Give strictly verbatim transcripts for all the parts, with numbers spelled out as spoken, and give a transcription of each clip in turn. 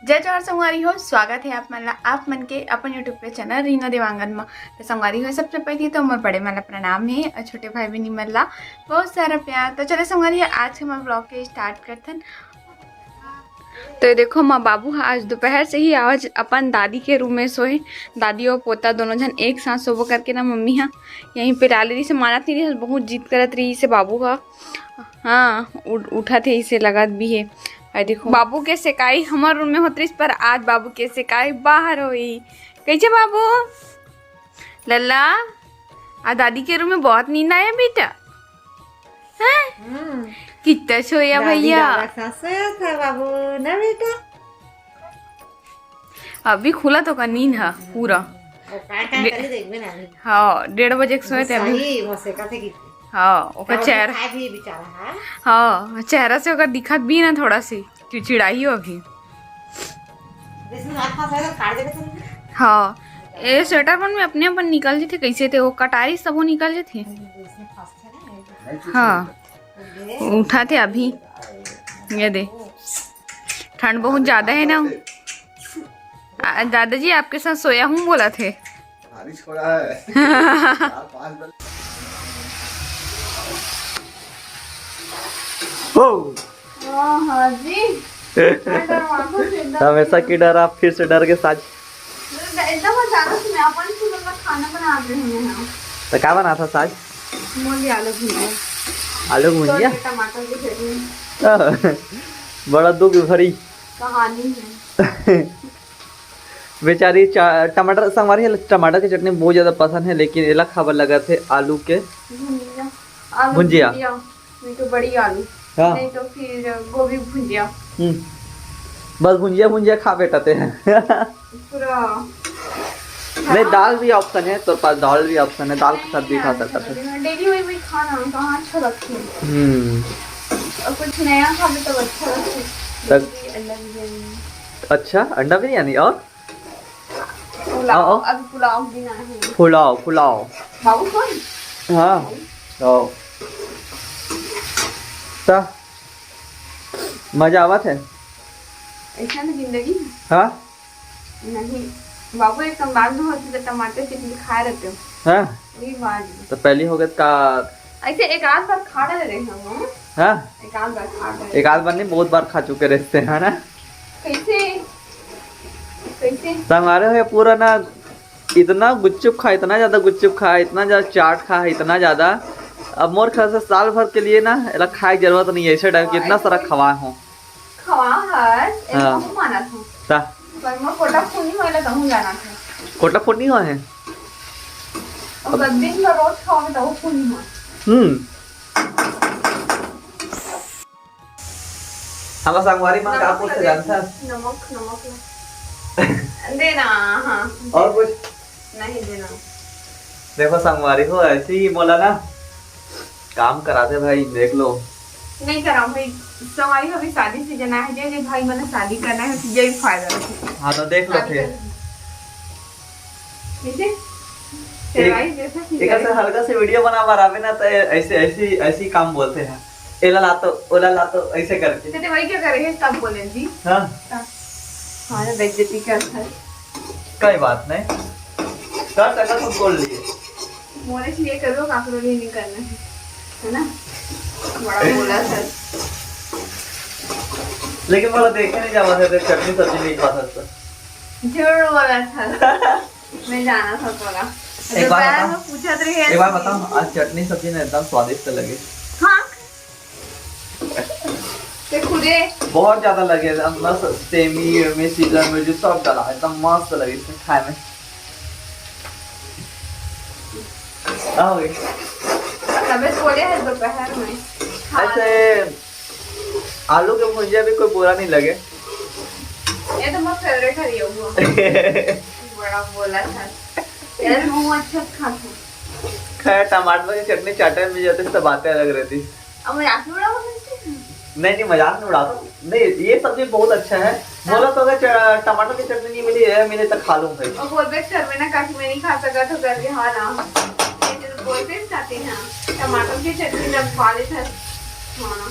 जय जोहार संगवारी हो, स्वागत हे आप मन ला, आप मन के अपन YouTube के चैनल रीना देवांगन म। तो संगवारी हो, सबसे पहली तो मोर बड़े मन ला प्रणाम हे और छोटे भाई बहिनी मन ला बहुत सारा प्यार। तो चलो संगवारी हो, आज के हमर ब्लॉग के स्टार्ट करथन। तो ये देखो, माँ बाबू ह आज दोपहर से ही आज अपन दादी के रूम में सोए। दादी और पोता दोनों झन एक साथ सोबो करके ना, मम्मी ह यहीं पे डाले रही से, मानत नहीं रही, बहुत जिद करत रही से बाबू ह। हाँ, उठ, उठत हे, इसे लगत भी हे। अरे देखो, बाबू के सेकाई हमर रूम में होत रहिस, पर आज बाबू के सेकाई बाहर होई। कैसे बाबू? लल्ला, आ दादी के रूम में बहुत नींद आया बेटा? हैं? हम्म। कितना सोया दादी भैया? दादा के साथ सोया था बाबू, ना बेटा? अभी खुला तो का नींद है पूरा। वो काय काय डे- करे देखबे ना अभी। हाँ, डेढ़ बजे के सोए थे अभी। सही, वो सेका थे कि हाँ, ओकर और चेहरा, खाए भी बेचारा है। हाँ, चेहरा से ओकर दिखत भी ना थोड़ा सी, चिड़चिड़ाई हो अभी। जैसे रात फंसा है तो काट देबे तुम। हाँ, ये स्वेटर मन में अपने अपन निकल जथे, कैसे थे वो कटारी सब वो निकल जथे। जैसे फंस है ना, हाँ, ये उठा थे अभी, ये दे। ठंड बहुत ज्यादा है ना। आ, दादाजी आपके साथ सोया हूँ बोला थे। बारिश हो रहा है। चार पाँच बजे। ओ। हाँ, हाँ जी। मैं डरवा दूँ फिर डर हमेशा के। की डर, आप फिर से डर के साथ। एकदम अचानक से मैं अपन सुबह का खाना बना रही हूँ यहाँ। तो क्या बना था साज? मूंगी आलू भुजिया। आलू भुजिया? तो टमाटर की चटनी। बड़ा दुख भरी कहानी है। बेचारी चा-, टमाटर, संगवारी है, टमाटर की चटनी बहुत ज्यादा पसंद है, लेकिन एला खाबर लगत है आलू के भुंजिया। आलू भुंजिया। भुंजिया, नहीं तो बड़ी आलू, हाँ। नहीं तो फिर गोभी भुंजिया। हम्म। बस भुंजिया, भुंजिया खा बेटा ते। पूरा नहीं, दाल भी ऑप्शन है, तोर पास दाल भी ऑप्शन है, दाल के साथ भी खा सकता है। डेली वही, वही खाना कहाँ अच्छा लगता है? हम्म। और कुछ नया खा भी तो अच्छा लगता है। तब जैसे कि अंडा बिरयानी। अच्छा, अंडा बिरयानी और? पुलाव, आओ, आओ। अभी पुलाव भी ना है। पुलाव, पुलाव। बाबू कौन? हाँ, आओ। ता, मजा आवत है? ऐसा ना जिंदगी। हाँ? नहीं, बाबू एक संभाल में होती तो टमाटर चटनी खाए रहते हो। हाँ? वही बात। तो पहली हो गई का? ऐसे एक आध बार खा रहे हम। हाँ? एक आध बार खा रहे। एक आध बार नहीं, बहुत बार खा चुके रहते हैं ना। कैसे? कैसे? तो हमारे हो पूरा ना, इतना गुपचुप खा, इतना ज्यादा गुपचुप खा, इतना ज्यादा चाट खा, इतना ज्यादा। अब मोर ख्याल से साल भर के लिए ना एला खाए के जरूरत नहीं है, ऐसे टाइप के इतना सारा खवाए हो। खवा हस, एला हाँ। कहूँ मानत हूँ। ता? पर मोर कोटा खूनी होए ला कहूँ जाना था। कोटा खूनी होए है? और बस दिन भर रोज खाओगे तो वो खूनी हो। हम्म। हमर संगवारी मन का नमक पूछते लगे। जानता? नमक, नमक ला। देना, हाँ। और कुछ? नहीं देना। देखो संगवारी हो, ऐसे ही बोला ना, काम करा दे भाई, देख लो। नहीं करा भाई, संगवारी हो, अभी शादी सीजन आए है, जे, जे भाई मन शादी करना है, जे भी फायदा रखे। हाँ, तो देख लो शादी फिर। कर-, ठीक है? तेरा एक, भाई जैसा सीजन एक ऐसे है। हल्का से वीडियो बना बराबर ना, तो ऐसे, ऐसे, ऐसे ही काम बोलते हैं। एला ला तो, ओला ला तो, ऐसे करके। तो वही क्या करे है, सब बोले जी। हाँ। हाँ। हमारा बेइज्जती करता है। कोई बात नहीं। कर सका तो बोल लिए। मोरे लिए करो, काकरो लिए नहीं करना है। है ना? बड़ा बोला था। लेकिन बोला देखे नहीं जावा था, तो चटनी सब्जी नहीं खा सकता। झूठ बोला था। मैं जाना था तोला। एक बार दोपहर बता। में पूछत रहे एक बार थी। बताओ, आज चटनी सब्जी ना एकदम स्वादिष्ट लगे। हाँ। ते खुदे बहुत ज्यादा लगे, एकदम मस्त सेमी में, सीजन में जो सब डाला, एकदम मस्त लगे इसमें खाए में। हाँ, हो गई। तबे बोले है दोपहर में। हाँ। ऐसे आलू के भुजिया भी कोई बुरा नहीं लगे। ये तो मेरा फेवरेट है, ये हुआ। बड़ा बोला था। यार, मुंह अच्छा खाते। खैर, टमाटर की चटनी चाटे में जाते तो बातें अलग रहती। अब मजाक नहीं उड़ाओ हमसे। नहीं, नहीं, मजाक नहीं उड़ा रहा हूँ। नहीं, ये सब्जी बहुत अच्छा है। हाँ। बोला तो अगर च-, टमाटर की चटनी नहीं मिली है, मिले तो खा लूँ भाई। और बोल बे, "सर, मैं ना काट, मैं नहीं खा सका था," करके, हाँ ना। ये तो बोलते ही खाते हैं, टमाटर की चटनी जब खा लेते हैं, हाँ ना।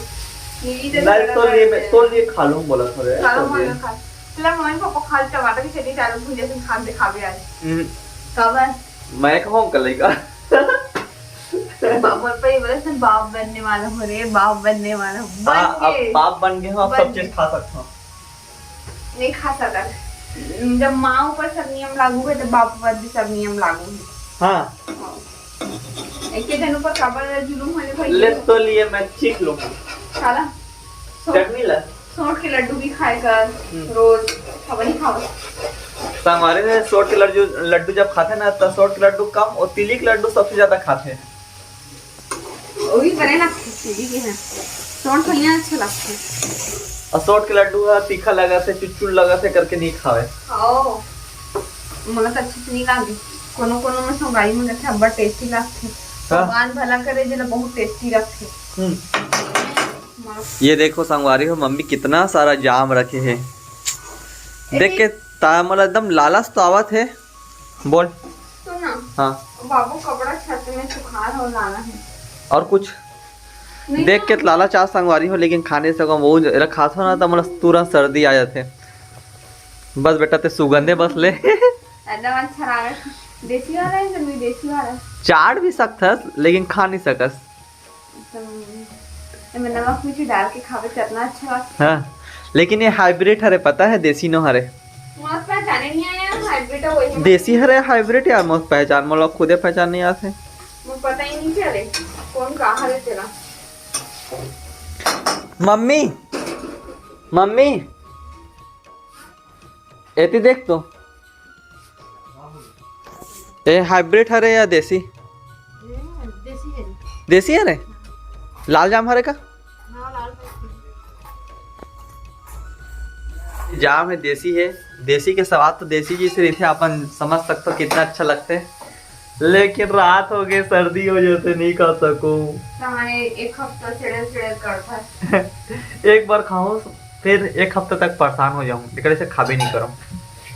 मिली तो नहीं, तो ये मैं, तो ये खा लूँ बोला था रे, खा लो, तो ये। हाँ, खा। मतलब मम्मी पापा खाली टमाटर की चटनी डालो भूंजा से खा के दिखावे आज। हम्म। काबर? मैं कहूँ का लइका। बाबर पे ही बोले से बाप बनने वाला हो रे, बाप बनने वाला हो। बन हाँ, अब के बाप बन गए हो, अब बन सब गए। चीज खा सकता हूँ। नहीं खा सकता। जब माँ ऊपर सब नियम लागू है तो बाप ऊपर भी सब नियम लागू है। हाँ, एक के जन ऊपर काबर जुलूम होने भाई। ले तो लिए, मैं चीख लूँ। साला सोच चटनी ला। सोट के लड्डू भी खाए कर हम्म। रोज। खावा नहीं खावा। संगवारी में सोट के लड्डू, लड्डू जब खाते ना, तो सोट के लड्डू कम और तिली के लड्डू सबसे ज्यादा खाते हैं। वही करे ना खिचड़ी के है। सोट भैया अच्छा लगता है। और सोट के लड्डू है, तीखा लगा थे, चुचुल लगा थे करके नहीं खावे। खाओ। मोला तो अच्छे से नहीं लागे। कोनो कोनो में संगाई में रखे अब्बड़ टेस्टी लगथे। हाँ। भगवान भला करे जेला बहुत टेस्टी लगथे। हम्म। मोला ये देखो संगवारी हो, मम्मी कितना सारा जाम रखे है। देख के ता मोला एकदम लालच तो आवत है। बोल। सुन ना। हाँ। बाबू कपड़ा छत में सुखा हो लाना है। और कुछ नहीं देख के ना। लालच आ संगवारी हो, लेकिन खा नहीं सको। वो जरा खात हो ना तो मोला तुरंत सर्दी आ जाते। बस बेटा ते सुगंधे बस ले। एकदम अच्छा लागत। देसी वाला है तो विदेशी वाला। चाट भी सकथस लेकिन खा नहीं सकस। एकदम एमे नमक मिर्ची डाल के खावे तो इतना अच्छा लगता। हाँ, लेकिन ये हाइब्रिड हरे, पता है, देसी नो हरे। मोला पहचाने नहीं आया हाइब्रिड है वही। देसी हरे हाइब्रिड यार, मोर पहचान, मोला खुदे पहचान नहीं आते। मोला पता ही नहीं चले कौन का हरे तेरा। मम्मी, मम्मी, एती देख तो, ए हाइब्रिड हरे या देसी? देसी है। देसी हरे, लाल जाम हरे का? हाँ लाल। जाम है देसी है, देसी के स्वाद तो देसी जैसे रहिथे, अपन समझ सकते हो कितना अच्छा लगते। लेकिन रात हो गए, सर्दी हो जाते, नहीं खा सकूं। हमारे एक हफ्ता चिड़े चिड़े करता है। एक बार खाऊं, फिर एक हफ्ता तक परेशान हो जाऊं, एकरे से खाबे नहीं करूं।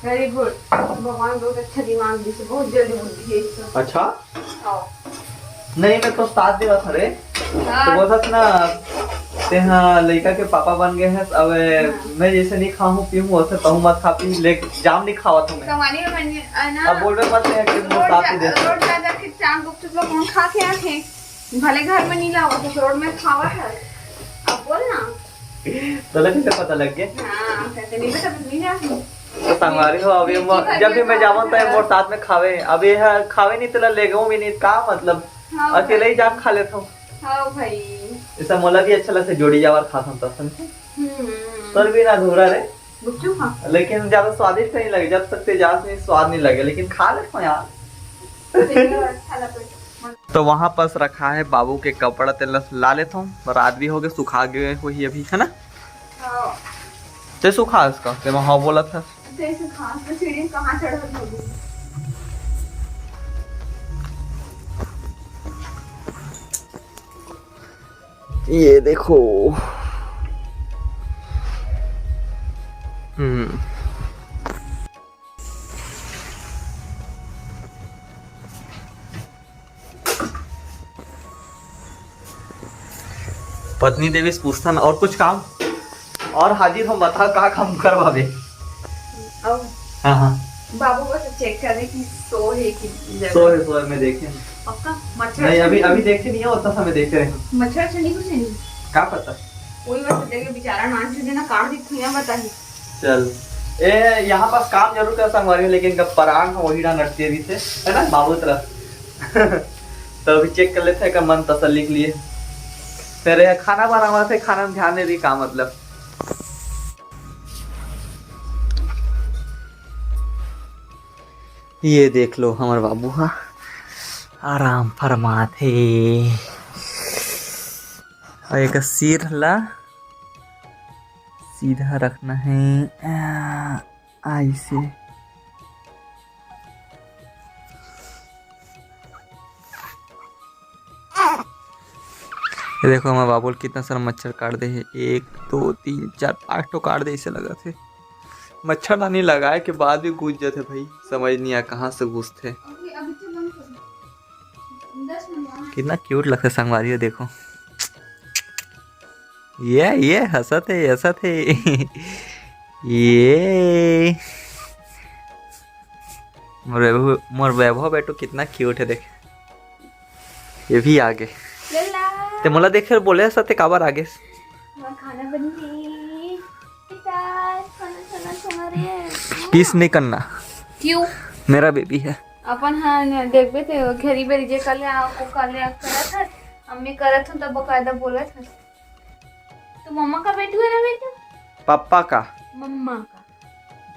वेरी गुड। भगवान बहुत अच्छा दिमाग दी से, बहुत जल्दी बुद्धि है इसको। अच्छा, खाओ। नहीं, मैं तो साथ देवत हरे। तो हाँ। बोलत ना, तेहा लइका के पापा बन गए हैं, अब मैं जैसे नहीं खाऊं पीऊं वैसे तहूं मत खा पी, ले जाम नहीं खावत हूं मैं। कमानी में बन है ना। अब बोलबे मत है कि मैं रोड साथ जा, ही देते। रोड जा जा के चाट गुपचुप ला कौन खा के आखे? भले घर में नहीं लावा तो रोड में खावा था। अब बोल ना। तो कैसे पता लग गया? हाँ, कहते नहीं बेटा नहीं जाती। तो संगवारी हो, अभी मो- जब भी मैं जावन तो मोर साथ में खावे। अब ये है, खावे नहीं तेला ले गऊं भी नहीं, का मतलब? हाँ अकेले ही जाके खा लेता हूँ। हाँ भाई। ऐसा मोला भी अच्छा लगता है, जोड़ी जावर खात हम तो समझे। हम्म। तोर भी ना अधूरा रे, गुपचुप हाँ। लेकिन ज्यादा स्वादिष्ट नहीं लगे जब तक ते जास में स्वाद नहीं लगे, लेकिन खा लेता हूँ यार। अच्छा लगता है। तो वहाँ पास रखा है बाबू के कपड़ा, तेला ला लेता हूँ। रात भी हो गए, सुखा गए हुई अभी, है ना? हाँ। ते सुखा इसका, ते मैं हाँ बोला था। तो ऐसे घास पे सीढ़ी कहाँ चढ़ल होगी? ये देखो। हम्म। पत्नी देवी से पूछता ना, और कुछ काम? और हाजिर हम बता, का काम करवावे? अब हाँ हाँ। बाबू बस चेक करे कि सो है कि जगह। सो है, सो है, मैं देखे। पक्का? मच्छर नहीं, अभी अच्छा अभी देखे नहीं है, उतना समय देखते रहे। मच्छर अच्छा नहीं कुछ नहीं। क्या पता? कोई बात नहीं, बिचारा नाच के ना काट दी खुइया बताई। चल, ए, यहाँ पास काम जरूर कर संगवारी हो, लेकिन का परांग वही डाल नटते भी थे, है ना बाबू तरह। तो अभी चेक कर लेते हैं का मन तसल्ली के लिए। फिर ये खाना बनावा थे, खाना में ध्यान नहीं रही का मतलब। ये देख लो हमर बाबू हा आराम फरमात हे। और एक सिर ला सीधा रखना है, आ, ऐसे। ये देखो हमर बाबू ल कितना सारा मच्छर काट दे हे। एक, दो, तीन, चार, पांच ठो काट दे, ऐसे लगत हे। मच्छरदानी लगाए के बाद भी घुस जाथे भाई, समझ नहीं आ कहाँ से घुसथे। कितना क्यूट लगथे संगवारी हो, देखो। ये, ये हंसत हे, हंसत हे। ये मोर वैभव, मोर वैभव बेटू कितना क्यूट है, देख, ये भी आ गे। लल्ला। ते मोला देख के बोले सते काबर आ गे? मोर खाना बन गे। बेटा, खाना, खाना, खाना रे। किस नहीं करना। क्यों? मेरा बेबी है। अपन हाँ न देखबे ते घेरी बेरी जे कर ले, आ, को कर ले, आ, करत हस। अम्मी करत हूँ तब बकायदा बोलत हस। तो मम्मा का बेटू है ना बेटा? पापा का। मम्मा का।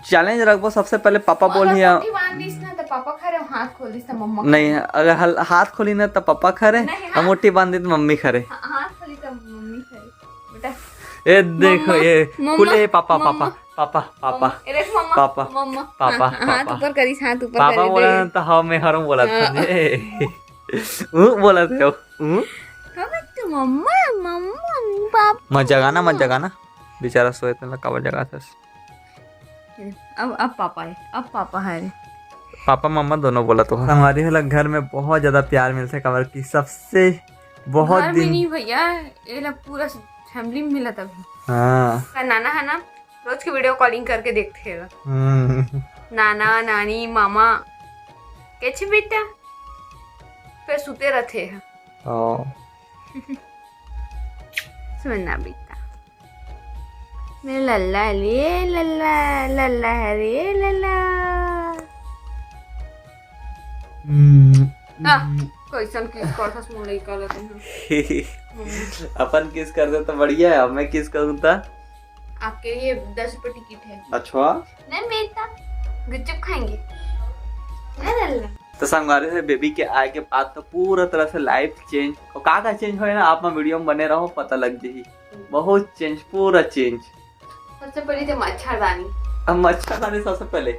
चैलेंज रखबो, सबसे पहले पापा अगर बोलही, मुट्ठी बांध दिस ना तो पापा खरे, हाथ खोल दिस तो मम्मा खरे। नहीं, अगर हल-, हाथ खोली ना तो पापा खरे, नहीं, और हाँ। मुट्ठी बांध दी तो मम्मी खरे। हाँ, हाथ खोली तो मम्मी खरे। बेटा। ए देखो मम्मा, ये मम्मा, खुले पापा, मम्मा, पापा, पापा, पापा, मम्मा। ए देख मम्मा, पापा, मम्मा। पापा, हाँ, हाँ, हाथ पापा। ऊपर करिस, हाथ ऊपर पापा करिस, बोला देख। ना तो हाँ, मैं हरों बोला था हाँ। ये। ऊ बोला थे वो। ऊ। हाँ, तो मम्मा, मम्मा, पापा। मत जगाना, मत जगाना। बेचारा सोए तेला काबर जगाथस? अब, अब पापा है, अब पापा है रे। पापा मम्मा दोनों बोला तो। संगवारी हो ला घर में बहुत ज्यादा प्यार मिलथे, काबर कि सबसे बहुत घर में दिन नहीं भैया, ये ला पूरा फैमिली में मिला तभी। हाँ। का नाना है ना, रोज के वीडियो कॉलिंग करके देखथे ला। हम्म। नाना, नानी, मामा, कैसे बेटा? फिर सुते रहथे हैं। हाँ। सुनना बेटा। मेरा लल्ला रे लल्ला, लल्ला है रे लल्ला। हम्म। आ, कैसन किस करथस मोर लइका ला तू? हम्म। अपन किस कर दे तो बढ़िया है, मैं किस करूँ ता? आपके लिए दस रुपए टिकट है। अच्छा। नहीं बेटा, गुपचुप खाएंगे। नहीं लल्ला। तो संगवारी हो, बेबी के आए के बाद तो पूरा तरह से लाइफ चेंज। और का का चेंज होए ना, आप मन वीडियो में बने रहो, पता लग जाही। बहुत चेंज, पूरा चेंज। सबसे पहले तो मच्छरदानी। अब मच्छरदानी सबसे पहले।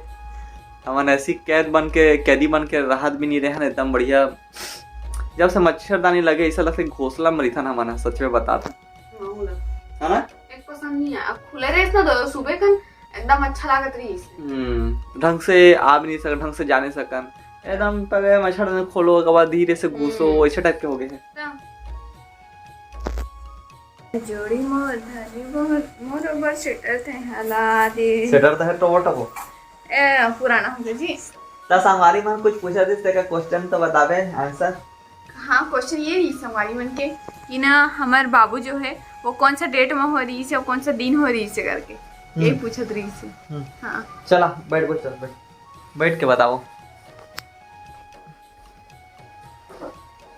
हमन ऐसी कैद बन के, कैदी बन के राहत भी नहीं रहे ना, एकदम बढ़िया। जब से मच्छरदानी लगे, ऐसा लगथे घोंसला में रहिथन हमन ह, सच में बतात। हाँ, बोला। है ना? एक पसंद नहीं है। अब खुले रहे ना तो सुबह कन एकदम अच्छा लागत रही इसे। हम्म, ढंग से आ भी नहीं सकन, ढंग से जा नहीं सकन। एकदम पहले मच्छरदानी खोलो, ओकर बाद धीरे से घुसो, हम्म। ऐसे टाइप के हो गए हैं। हाँ। जोड़ी मोर धनी मोर, मोर ऊपर स्वेटर ते हला दे। स्वेटर तो है टोबो टोबो। ए, पुराना हो गया जी। त संगवारी मन कुछ पूछा दिस, तेका क्वेश्चन तो बताबे, आंसर। हाँ, क्वेश्चन ये रही संगवारी मन के कि ना हमार बाबू जो है वो कौन सा डेट में हो रही से और कौन सा दिन हो रही से करके यही हम्म। पूछत रही से। हम्म। हाँ। चला, बैठ, बैठ, चल, बैठ। बैठ के बताओ।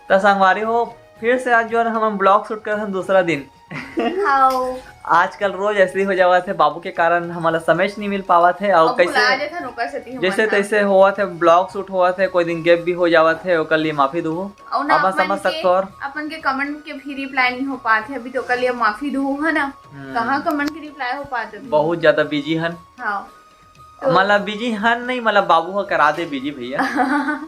त संगवारी हो, फिर से आज जो है ना, हमन ब्लॉग शूट करत हन दूसरा दिन। हाँ। आजकल रोज ऐसे ही हो जावत है, बाबू के कारण हमला समय नहीं मिल पावत है। और अब कैसे भुला जाथन, ओकर सेती हमन जैसे ना। तैसे होवत है, ब्लॉग शूट होवत है, कोई दिन गैप भी हो जावत है, ओकर लिए माफी दुहू। और ना अपन अपन समझ के, सकथो और अपन के कमेंट के भी रिप्लाई नहीं हो पात है अभी, तो ओकर लिए माफी दुहू, है ना? हम्म। कहाँ कमेंट के रिप्लाई हो पात अभी? बहुत ज्यादा बिजी हन। हाँ। तो मतलब बिजी हन नहीं, मतलब बाबू ह करा दे बिजी भैया।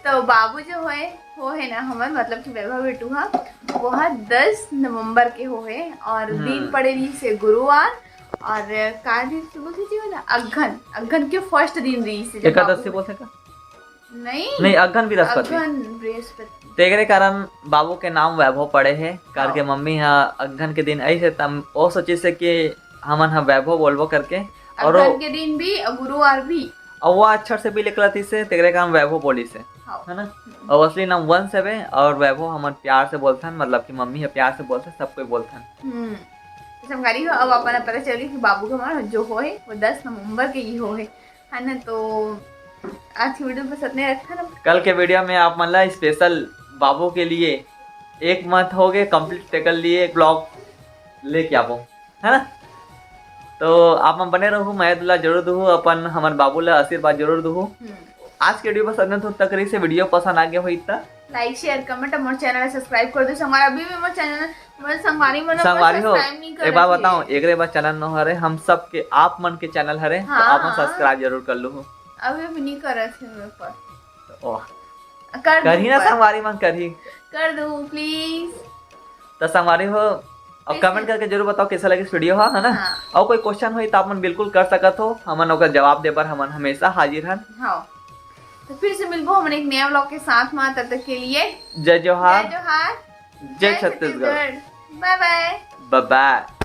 तो बाबू जो होए, हो है ना हमर, मतलब कि वैभव बेटू हा, वो हा दस नवंबर के हो है और हम्म। दिन पड़े रही से गुरुवार। और का दिन से बोलथे जी वो ना, अगहन, अगहन के फर्स्ट दिन रही से जब एकादशी बाबू बोलथे का? नहीं, नहीं, अगहन बृहस्पति। अगहन बृहस्पति। तेकरे कारण बाबू के नाम वैभव पड़े है, कार के हाँ। मम्मी हा अगहन के दिन आई से तब वो सोचिस हे कि हमन हा वैभव बोलबो करके। और अगहन वो के दिन भी और गुरुवार भी। और वो अक्षर से भी निकलत से, तेकरे कारण वैभव बोलिस हे, हाँ। है ना? हम्म। और असली नाम वंश हवे, और वैभव हमन प्यार से बोलथन, मतलब कि मम्मी हा प्यार से बोलथे, सब कोई बोलथन। हम्म। तो संगवारी हो, अब अपन पता चली कि बाबू के हमार जो हो है, वो दस नवंबर के ही हो है, है ना? तो आज की वीडियो बस इतने रखा ना। कल के वीडियो में आप मन ला स्पेशल बाबू के लिए एक मंथ हो गए कंप्लीट, तेकर लिए एक ब्लॉग लेके आबो, है ना? तो आप मन बने रहू, मया दुलार जरूर दुहू, अपन हमर बाबू ला आशीर्वाद जरूर दुहू। हम्म। आज के वीडियो बस इतने तक रही से, वीडियो पसंद आ गया होई त लाइक, शेयर, कमेंट और मोर चैनल सब्सक्राइब कर दो। संगवारी अभी भी मोर चैनल, मोर संगवारी मन संगवारी हो, सब्सक्राइब नहीं एक बार करे थे। बताओ, एकरे बार चैनल न हरे, हम सब के, आप मन के चैनल हरे, तो हाँ, आप मन हाँ। सब्सक्राइब जरूर कर लूहू। अभी भी नहीं करत हे मेरे पर। ओह। कर करही दूँ ना पर। संगवारी मन करही। कर दूँ, प्लीज। त संगवारी हो, अब कैसे? कमेंट करके जरूर बताओ कैसा लगे इस वीडियो हा, है ना? हाँ। और कोई क्वेश्चन होई त आप मन बिल्कुल कर सकत हो, हमन ओकर जवाब दे बर हमन हमेशा हाजिर हन। हाँ। तो फिर से मिलबो हमन एक नया व्लॉग के साथ में, तब तक के लिए जय जोहार। जय जोहार। जय जय छत्तीसगढ़। छत्तीसगढ़। बाय बाय। बाय बाय।